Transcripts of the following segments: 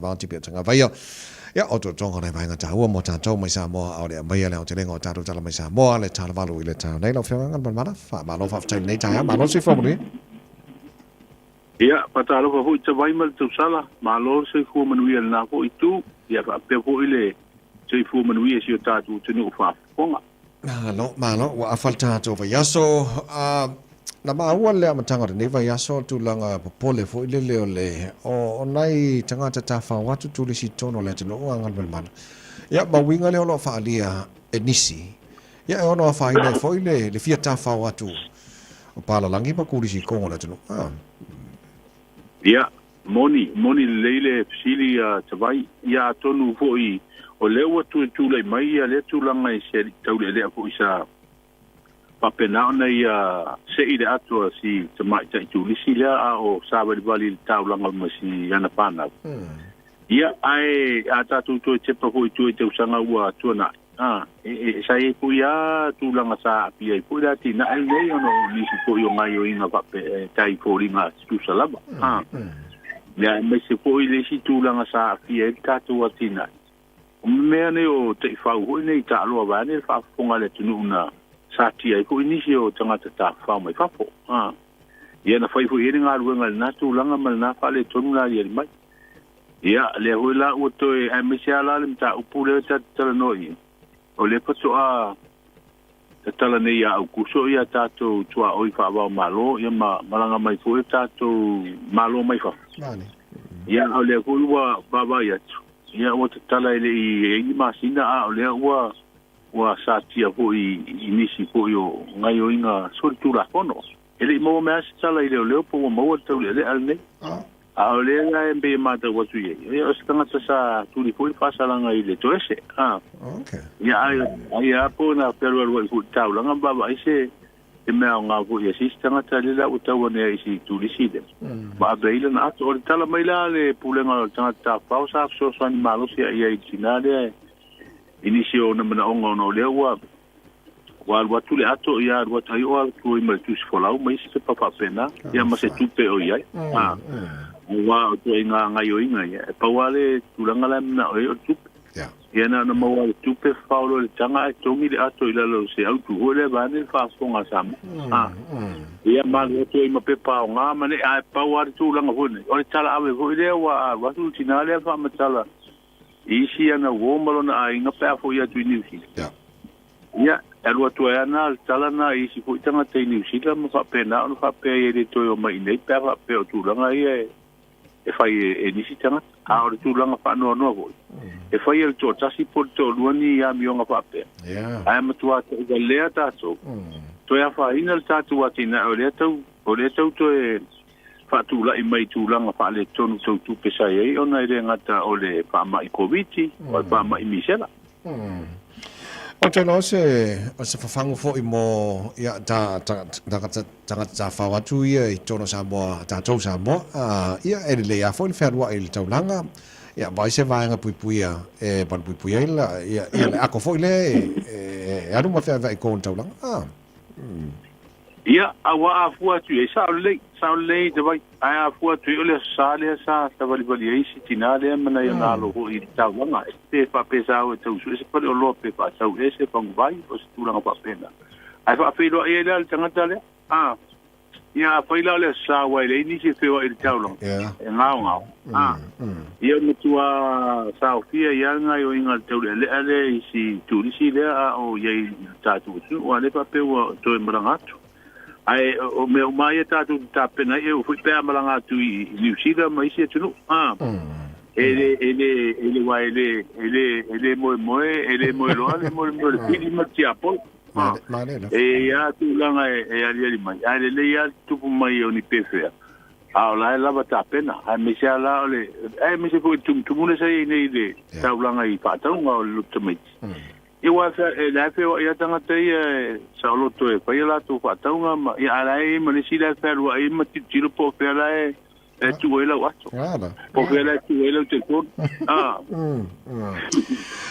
Vāti pea tanga vaia. Ia, o tō nei vaenga tāua mō tātou mai Samoa, aole a maia le aotelenga o tātou tala mai Samoa, le tālavalu i le tāu nei, lau whionga ngana mana, wha, malo whaafetai lenei taeao, malo soifua manuia. Ia, faatalofa foi te vai ma le tausala, malo le soifua manuia i lena foi itu, ia faapea foi le soifua manuia i si o tatou atunuu faafofoga. Malo, malo, ua afa le tatou vaiaso. Na maua le amataga o lenei vaiaso tulaga popole foi lele o le o nai tagata tafao atu turisi i totonu o le atunuu a Galumalemana. Ia, ma uiga lea o lo o faaalia e nisi, ia e ono afaina ai foi le fia tafao atu o palalagi ma turisi i totonu o le atunuu. Ia, moni, moni lelei le fesili a Tavai. Ia atonu foi o lea ua toe tulai mai ia lea tulaga i se alii taulealea foi sa faapena ona ia sei le ato a si tamaitai turisi lea a o savalivali i le taulaga ma si ana fanau. Ia, ae a tatou toe tepa foi i tua i tausaga ua tuanai, a, e, e, sa i ai foi lava tulaga sa aafia ai foi le atinae lenei ona o nisi foi o gaioiga faapea e tai foliga tutusa lava. A, ia, aemaise foi le isi tulaga sa aafia ai le tatou atinae. O mea nei o taifau foi nei taaloa vaeane le faafofoga a le atunuu na satia ai foi nisi o tagata tafafao mai fafo. A, ia na fai foi i ai le galuega i lena tulaga ma lena faaletonu na aliali mai. Ia, lea foi la ua toe, aemaise lava la le mataupu lea ta te talanoa i ai, o lea faatoa tatala nei ia Aukuso ia tatou tuaoi faava-o-Malo, ia ma malaga mai foi tatou Malo mai fafo. Ia, o lea foi ua vaavaai atu, ia ua tatala e le i i ai ni masina, a o lea ua ua satia foi i nisi foi o gaioiga solitulafono. E le i maua mai lava se tala i leoleo po ua maua le taulealea lenei. A o lea la e pei e matau atu i ai, ia o se tagata sa tuli foi le faasalaga i le toese. A. Okay. Ia ai ai a po na fealualuai foi i le taulaga ma vaavaai se se mea aoga foi ia se isi tagata lea la ua tau ane ai i si turisi lea. Ma ave ai lana ato. O le tala mai la a le pulega o le tagata tafafao sa fesoasoani malosi i ai i le tina lea i nisi o ona manaoga ona o lea ua Ua alu atu le ato, ia alu atu ai o atu ai ma le tusi folau ma isi pepa faapena, ia ma se tupe o i ai. A, aua o ituaiga gaioiga ia, e pau lava le tulaga la e manao ai o le tupe. Ia na ona maua le tupe fafao loa i le taga ae togi le ato i lalo o se autu foi lea vaeane le faafofoga a Samoa. A, ia ma alu atu ai ma pepa aoga ma nei, ae pau lava le tulaga foi nei, o le tala ave foi lea ua alu atu le tina lea faamatala i isi ana uo ma lona aiga pe a foi atu i Niu Sila. Ia, e alu atu ai ana le tala na i isi foi tagata i Niu Sila ma faapena ona faapea ai e le toe omai i nei pe a faapea o tulaga ia e fai e nisi tagata. A o le tulaga faanoanoa foi, e fai e le toatasi po o le toalua ni amioga faapea. Ae matua tauvalea tatou, toe afaina le tatou atinae o lea tau, o lea tau toe faatulai mai i tulaga faaletonu tau tupe sa i ai ona e le gata o le faamai Koviti, o le faamai misela. Ou te iloa o se fafagu foi mo ia tagata tafao atu ia i totonu o Samoa, tatou Samoa, ia e lelei lava foi le fealuai i le taulaga, ia vaai se vaega puipuia e malupuipuia ai ia le ako foi lea e alu ma feaveai i totonu o le taulaga. Ia, a ua afua atu i ai, sao lelei, sao lelei te vai, ae afua atu i ai o le aso Sa lea sa savalivali ai si tinā lea ma nai ona alo foi i le taulaga, pe faapesa au e tau sue se faleoloa pe faatau ea se faguvai o se tulaga faapena. Ae faafeiloai ai la le tagata lea, a, ia afai la o le aso Sa aua e leai nisi e feoai i le taulaga, e gaogao, a, ia matua saofia ai lava le gaoioiga a le taulealea lea i si turisi lea a o i ai i le tatou atunuu, aua o lea faapea ua toe malaga atu. Ae o mea uma ia tatou te tapena ai, e oo foi pe a malaga atu i Niu Sila ma isi atunuu, a, e le, e le, e le, aua e le, e le, e le moemoe, e le moe loa le moemoe o le pili ma le tiapolo. A, e i ai lava tulaga e aliali mai, ae lelei lava le tutupu mai o ni pefea. A o la e lava tapena, aemaise lava la o le, aemaise foi i le tumutumu lea sa i ai nei i le taulaga i faatauga o le loto tamaiti. Ia aua e la e feoai lava tagata ia e saoloto e fai a latou faatauga ma, ia a o la e i ai ma le isi la e fealuai ai ma tilotilo po o fea la e e tuu ai lau ato. Po o fea la e tuu ai lau telefoni. Ah.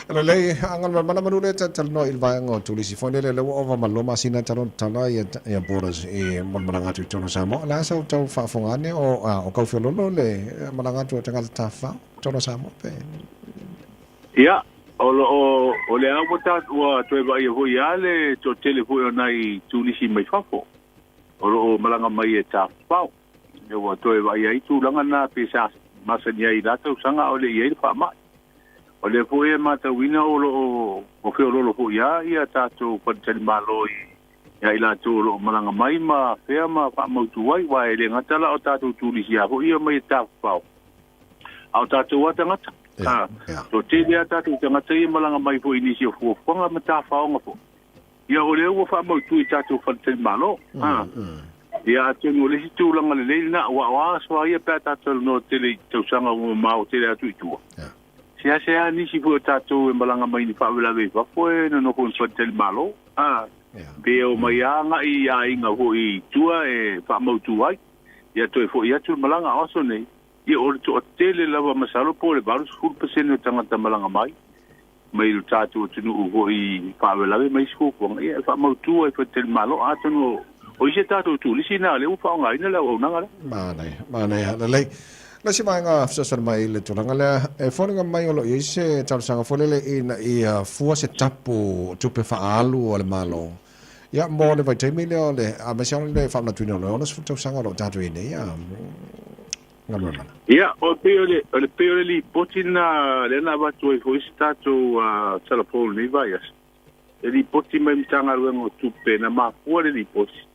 Lelei, Agalemana manu lea talanoa i le vaega o turisi foi lele, lea ua ova ma le 2 masina talu ona tatala ia borders i mo le malaga atu i totonu o Samoa. O le a sau tau faafofoga ane o kau feoloolo le malaga atu o tagata tafafao? totonu o Samoa pe? Ia, o lo o, o lea ua ta, ua toe vaaia foi lava le toatele foi o nai turisi mai fafo o lo o malaga mai e tafafao. Ia ua toe vaaia ai tulaga na pe sa masani ai i la tausaga a o le i ai le faamai. O lea foi e matauina o lo o feoloolo foi lava ia tatou faletalimalo i ia i latou o lo o malaga mai ma fea ma faamautu ai, aua e le gata la o tatou turisi lava foi ia mai e tafafao, a o tatou lava tagata. Toatele lava tatou tagata ia e malaga mai foi i nisi o fuafuaga ma tafaoga foi. Ia o lea ua faamautu i tatou faletalimalo. Ia atonu o le isi tulaga lelei lena, aua o a aso lava ia pe a tatou talanoa tele i tausaga ua mamao tele atu i tua. Seasea nisi foi o tatou e malaga mai ni faalavelave i fafo e nonofo i faletalimalo. Pe omai lava agai i aiga foi i tua e faamautu ai. Ia toe foi atu le malaga. O aso nei, ia o le toatele lava masalo po o le 80% o tagata malaga mai mai lo tatou atunuu foi i faalavelave ma isi fuafuaga, ia e faamautu ai faletalimalo. Atonu o isi a tatou turisi na o lea ua faaaogaina le auaunaga lea. Manaia, manaia, lelei. Le isi vaega fesoasoani mai i le tulaga lea, e foliga mai o lo o i ai se talosaga foi lele ina ia fua se tapu tupe faaalu a le Malo. Ia, mo le vaitaimi lea o le, aemaise lava le faamanatuina o le 60 tausaga o lo o tatou i ai nei, galuega. Ia, o pei o le, o le pei o le lipoti lena lea na avatu ai foi se tatou tala fou i lenei vaiaso. E lipoti mai Matagaluega o Tupe na mafua le lipoti,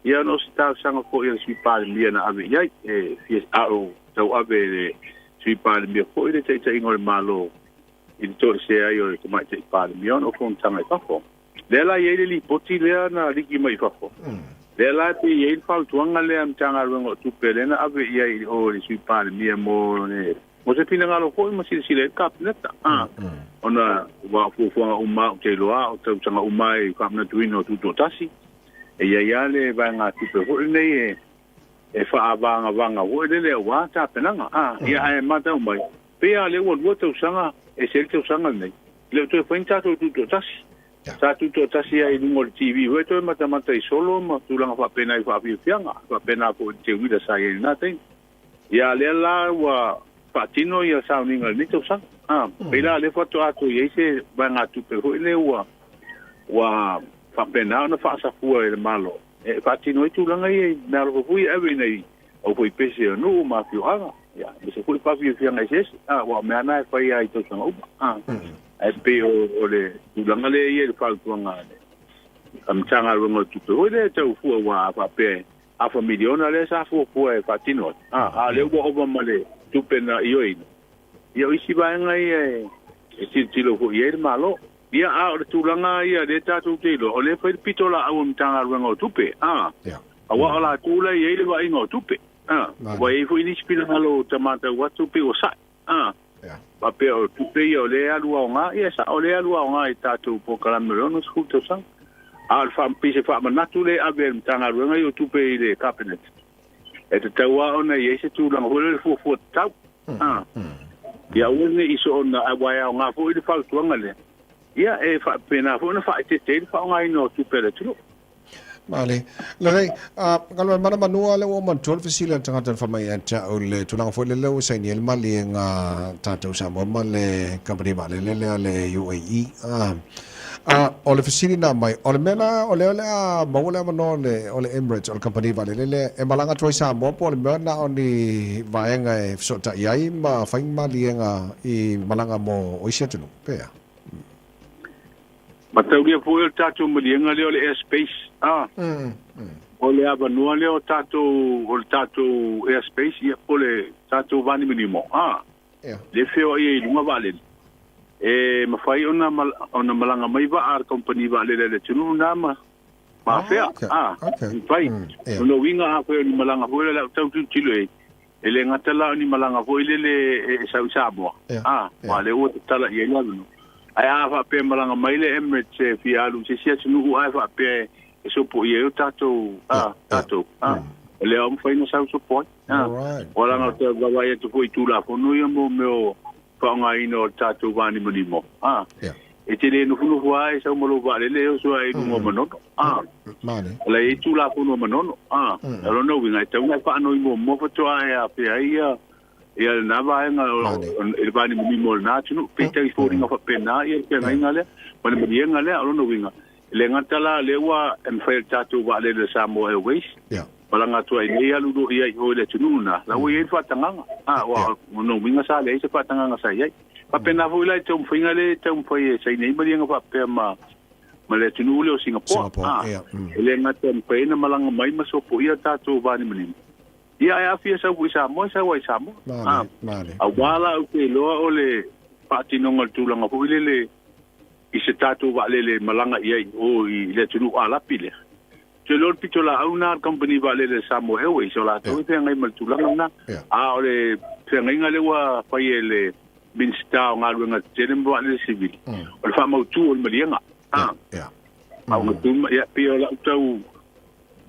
ia ona o se talosaga foi a le Sui Palemia na ave i ai, e fia a o tauave e le Sui Palemia foi le taitaiga o le Malo i le toesea ai o le Tamaitai Palemia ona o fonotaga i fafo. Lea la e i ai le lipoti lea na liki mai i fafo. Lea la e pei e i ai le fautuaga lea a Matagaluega o Tupe lea na ave i ai i o i le Sui Palemia mo le mo se finagalo foi ma silasila i ai le Kapeneta. A, ona ua o fuafuaga uma ou te iloa o tausaga uma i faamanatuina o Tutoatasi, e i ai lava le vaegatupe foi lenei e e faavagavaga foi lele aua tapenaga. A, ia ae matau mai, pei lava lea ua lua tausaga, ese ai le tausaga lenei, e le o toe fai ni tatou tutoatasi. Sa tutoatasi ai i luga o le TV foi toe matamata i solo ma tulaga faapena i faafiafiaga, faapena foi i le teuila sa i ai i lena taimi. Ia lea la ua faatino ia sauniga i lenei tausaga. A, pei la lea faatoa toe i ai se vaegatupe foi lea ua ua faapena ona faasafua e le Malo e faatino ai tulaga ia i meaalofa foi e ave i nai aufaipese o nuu ma afioaga, ia, aemaise foi faafiafiaga eseese. A, aua o mea na e fai lava i tausaga uma. A, ae pei o le tulaga lea e i ai le fautuaga a le Matagaluega o Tupe foi lea e tau fua aua a faapea e afa miliona lea sa fuafua e faatino atu, a, a o lea ua ova ma le tupe na ioeina, ia o isi vaega ia e tilotilo foi i ai le Malo. Ia, a o le tulaga ia lea tatou te iloa, o lea e fai le pitolaau a Matagaluega o Tupe, a, aua o latou la e i ai le vaaiga o tupe, a, ua i ai foi nisi finagalo o ta matau atu pei ua sa'i, a, faapea o tupe ia o lea e alu aoga, ia e sa'o o lea e alu aoga i tatou polokalame o le 60 tausaga. A o le faa, pei se faamanatu lea e ave e le Matagaluega ia o Tupe i le Kapeneta, e tatau lava ona i ai se tulaga foi lea o le fuafua tatau. A, ia aua ne i soona, aua e aoga foi le fautuaga lea, ia e faapena foi ona faaeteete ai le faaaogaina o tupe a le atunuu. Male. Lelei, a, galuega mana manua le ua manatua le fesili a le tagata na fai mai ia te au le tulaga foi lele ua saini ai le maliega tatou Samoa ma le kamupani vaalele lea le UAE. A, a, o le fesili na aumai, o le mea la o lea o le a maua le avanoa o le, o le Emirates, o le kamupani vaalele lea e malaga atu ai Samoa po o le mea na o ni vaega e fesootai ai ma fai maliega i malaga mo isi atunuu, pe a? Mataulia foi o le tatou maliega lea o le airspace, a. O le avanoa lea o tatou, o le tatou airspace, ia, po o le tatou vanimonimo, a. Lea e feoai ai i luga vaalele. E mafai ona, ona malaga mai vaa a le kamupani vaalele a le atunuu lena ma, ma afea, a. Mafai. O lona uiga afai o ni malaga foi lea o le a ou tau tilotilo i ai, E le gata la o ni malaga foi lele e sau i Samoa, a, aua o lea ua tatala i ai le avanoa. Ae a faapea e malaga mai le Emirates e fia alu i se isi atunuu ae faapea e sopoia ai o tatou, a, tatou, a, o lea ua mafai ona sau sopo ai. A, ua laga o te vaavaai atu foi i Tulafono ia mo mea o faaaogaina o le tatou vanimonimo, a, e te le nofonofo lava e sau ma lou vaalele e oso ae i luga o Manono, a, o la e i ai Tulafono a Manono, a, o lona uiga e tatau ona e faanoi muamua faatoa e afea ai ia Ia lena vaega i le vanimonimo o lena atunuu. Peitai i foliga faapena ia le feagaiga lea ma le maliega lea. O lona uiga, e le gata la lea ua e mafai e le tatou vaalele a le Samoa Airways malaga atu ai nei alu loa i ai i o i le atunuu lena, la ua i ai le faatagaga. Aua o lona uiga sa leai se faatagaga sa i ai. Faapena foi la i taumafaiga lea e taumafai e saini ai maliega faapea ma ma le atunuu lea o Singapore. E le gata e mafai ai ona malaga mai ma sopoia tatou vanimonimo, Ia, ae afia sau foi i Samoa, e sau ai i Samoa. Male, male. Aua la ou te iloa o le faatinoga o le tulaga foi lele i se tatou vaalele e malaga i ai i o i le atunuu Alapi lea. Ou te iloa o le pitolaau lena a le kamupani vaalele a le Samoa Airways, o latou e feagai ma le tulaga lena. A o le feagaiga lea ua fai e le Minisita o Galuega Tetele ma Vaalele Sivili, o le faamautu o le maliega. Faamautu, ia, pei o lau tau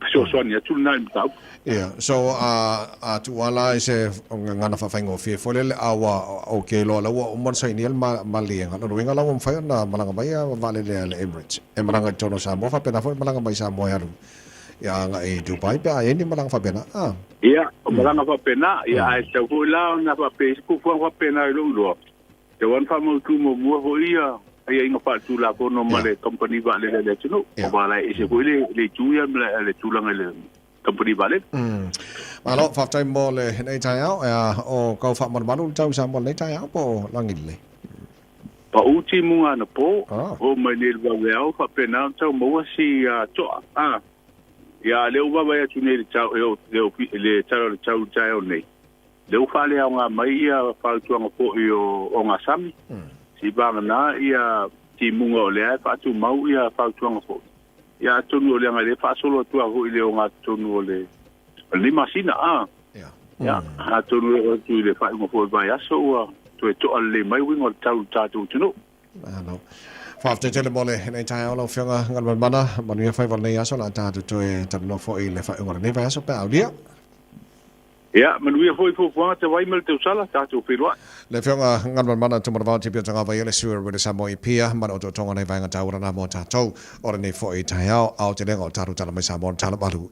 fesoasoani atu lena i le mataupu. Ia, so a a tuuala i se gagana faafaigofie foi lele, a ua ou te iloa la ua uma ona sainia le maliega, lona uiga la ua mafai ona malaga mai a vaalele a le Emirates e malaga i totonu o Samoa, faapena foi malaga mai Samoa e alu ia agai i Dubai pe a i ai ni malaga faapena. Ah. Ia, o malaga faapena, ia ae tatau foi la ona faapea i se fuafuaga faapena i lou iloa, Tatau ona faamautu muamua foi ia aiaiga faaletulafono ma le kamupani vaalele a le atunuu, aua la e ese foi le itu ia ma le tulaga i le kamupani vaalele. Malo, faafetai mo lenei taeao. O kau faamalumalu le tau i Samoa i lenei taeao po o lagi lelei? Pau timuga anapo, oo mai nei i le vaveao faapena ona tau maua si toa. Ia, a lea ua vaavaai atu nei i le tau, le tala o le tau i le taeao nei, Lea ua faaleaoga mai ia fautuaga foi o ogasami, seivagana ia timuga o lea e faatumau ia fautuaga foi. Ia atonu o leaga lea e faasolo atu lava foi i le ogatotonu o le lenei masina, a. Ia, atonu e oo atu i le faaiuga foi o le vaiaso ua toe to'a lelei mai uiga o le tau i le tatou atunuu. Malo. Faafetai tele mo lenei taeao lau Afioga Galumalemana, manuia faiva o lenei aso, o le a tatou toe talanoa foi i le faaiuga o lenei vaiaso pe a aulia. Ia, manuia foi fuafuaga te wai ma le tausala, tatou feiloai. Le Afioga Galumalemana Tumanavao Tipia Tagava ia le sui o le Samoa i Apia ma le otootoga o nei vaega taua lana mo tatou o lenei foi taeao aotelega o tatou tala mai Samoa le tala malu.